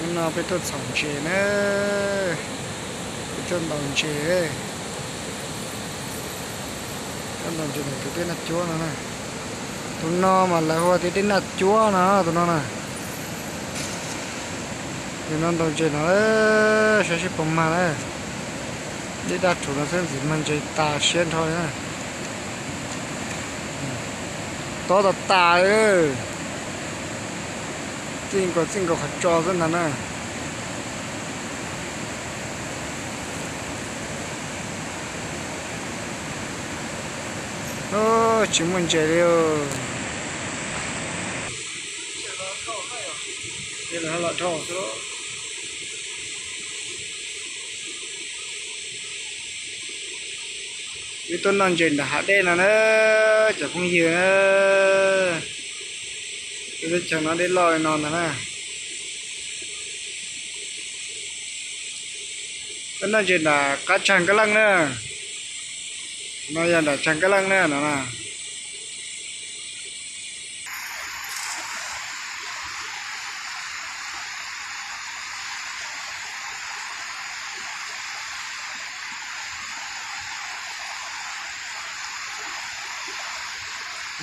No peb tuaj txhom ntses na, peb tuaj ntaus ntses, tuaj ntaus ntses ntawm tus teb naj cuab no na. Tus no mas lawv hu tias teb naj cuab no, tus no na. Tus no ntaus ntses no, saib seb puas mag na. Dej daj rhuv no xwb ntxim mag ntses tas siab nrho li na. Tob tas tas, txij nkaus txij nkaus qhov tso xwb ntag na. Tsis muaj ntses li. Wb tuaj noj ntses nram hav dej no na, cov phooj ywg na. Wb teb chaws no dej loj li no ntag na. Wb noj ntses nram qab tsag Nkaj Leej na. No yog nram tsag Nkaj Leej na no na.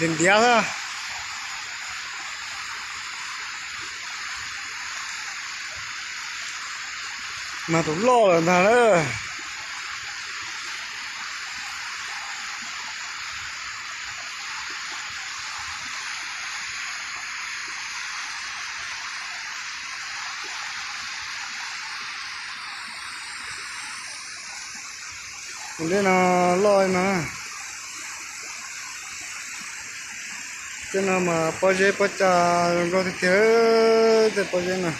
Ntiav ntiav xwb. Mas tus loj lawm ntag na. Tus dej no loj no. Tej no mas pob zeb pob cag zoo nkauj tiag tiag, tej pob zeb no.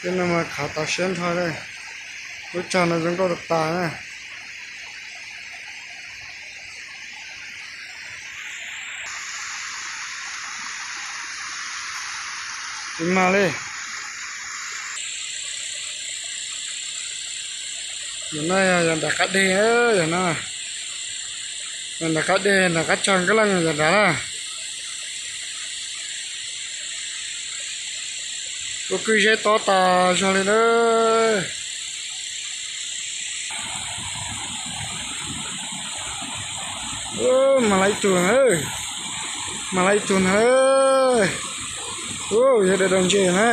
Tej no mas khav tas siab nrho li. Lub tsag no zoo nkauj tas tas na. Tsis mag li. Yog no yog nram qab deg, yog no, nram qab deg nram qab tsag Nkaj Leej yog nrad na. Ua kwj zeb tob tas zog li na. Mag lawm ib tug na, mag lawm ib tug na. Yog dawm dawm ntses na.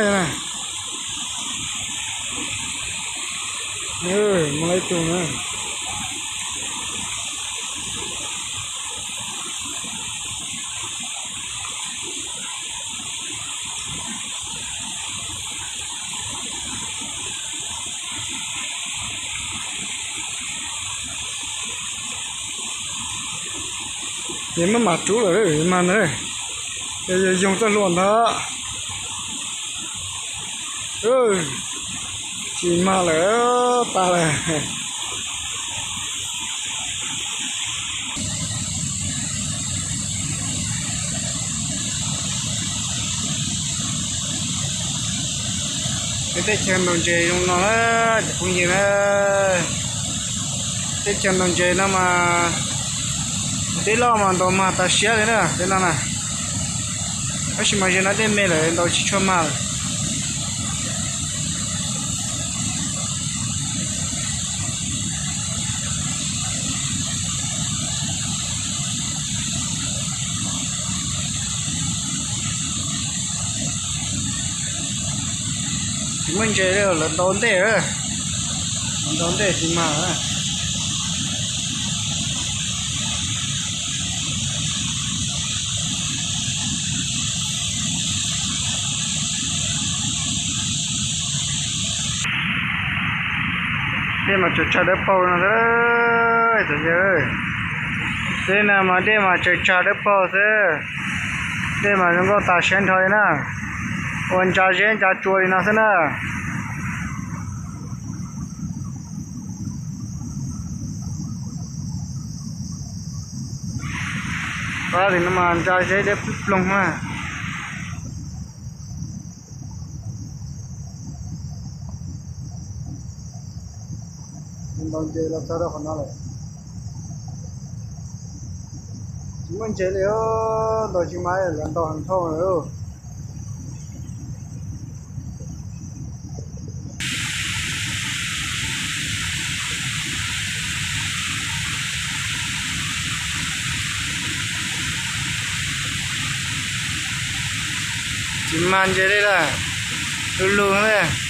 Mag lawm ib tug na. Ces maj mam rub lawm mas na, yog yoog txoj hlua ntag. Tsis mag lawm, tas lawm. Peb teb chaws ntaus ntses zoo no na, cov phooj ywg na. Teb chaws ntaus ntses no mas, dej loj mas ntaus mag tas siab li na peb no na. Tab sis mas ze no dej me lawm ntaus tsis tshua mag lawm. Tsis muaj ntses li, lawv ntaus ntej, lawv ntaus ntej tsis mag. Dej mas tsaws tsag dawb paug no xwb. Tej no mas dej mas tsaws tsag dawb paug xwb. Dej mas zoo nkauj tas siab nrho li na. Ua ntsa zeb ntsa tsua li no xwb na. Pab tim no mas ntsa zeb dawb ploog na. Ntaus ntses los txog rau qhov no lawm. Muaj ntses li, ntaus tsis mas lawv ntaus heev dhau lawm. Tsis mas ntses li lawm, lug lug li.